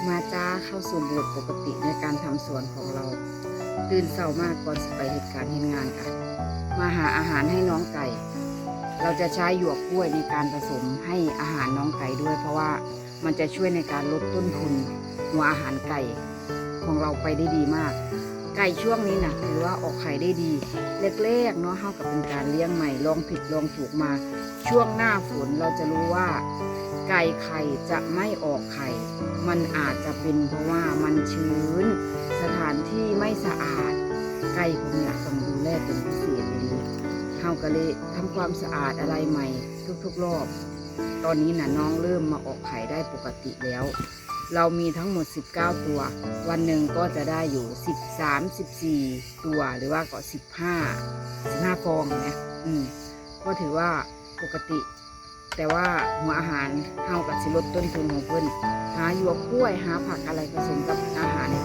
ມາຈ້າ ເຂົ້າສູ່ໂໝດປົກກະຕິໃນການທຳສວນຂອງເຮົາ. ຕື່ນເຊົ້າມາກ່ອນຊິໄປເຮັດການເຮັດງານກະມາຫາອາຫານໃຫ້ນ້ອງໄກ່. ເຮົາຈະໃຊ້ຫຍວກກ້ວຍໃນການປະສົມໃຫ້ອາຫານນ້ອງໄກ່ດ້ວຍ ເພາະວ່າມັນຈະຊ່ວຍໃນການລົດຕົ້ນທຶນຫົວອາຫານໄກ່ຂອງເຮົາໄປໄດ້ດີມາກ. ໄກ່ຊ່ວງນີ້ນະ ຖືວ່າອອກໄຂ່ໄດ້ດີ. ແລກໆເນາະ ເຮົາກໍເປັນການລ້ຽງໃໝ່ ລອງຜິດລອງຖືກມາ. ຊ່ວງໜ້າຝົນເຮົາຈະຮູ້ວ່າໄກ່ໄຂ່ຈະໄມ່ອອກໄຂ່ ມັນອາດຈະເປັນເພາະວ່າມັນຊື້ນ, ສະຖານທີ່ໄມ່ສະອາດ, ໄກ່ພວກເນີ້ຍຕ້ອງດູແລເປັນພິເສດອີ່ຫຼີ. ເຮົາກໍເລີຍທຳຄວາມສະອາດອະໄລໃໝ່ທຸກໆຮອບ. ຕອນນີ້ນະ ນ້ອງເລີ່ມມາອອກໄຂ່ໄດ້ປົກກະຕິແລ້ວ. ເຮົາມີທັງໝົດສິບເກົ້າຕົວ, ວັນໜຶ່ງກໍຈະໄດ້ຢູ່ສິບສາມ ສິບສີ່ຕົວ ຫຼືວ່າກໍສິບຫ້າ ສິບຫ້າຟອງນະ. ອືມ ກໍຖືວ່າປົກກະຕິ. ແຕ່ວ່າຫົວອາຫານເຮົາກໍຊິລົດຕົ້ນທຶນຂອງເພິ່ນ, ຫາຫຍວກກ້ວຍ ຫາຜັກອະໄລປະສົມກັບອາຫານໃຫ້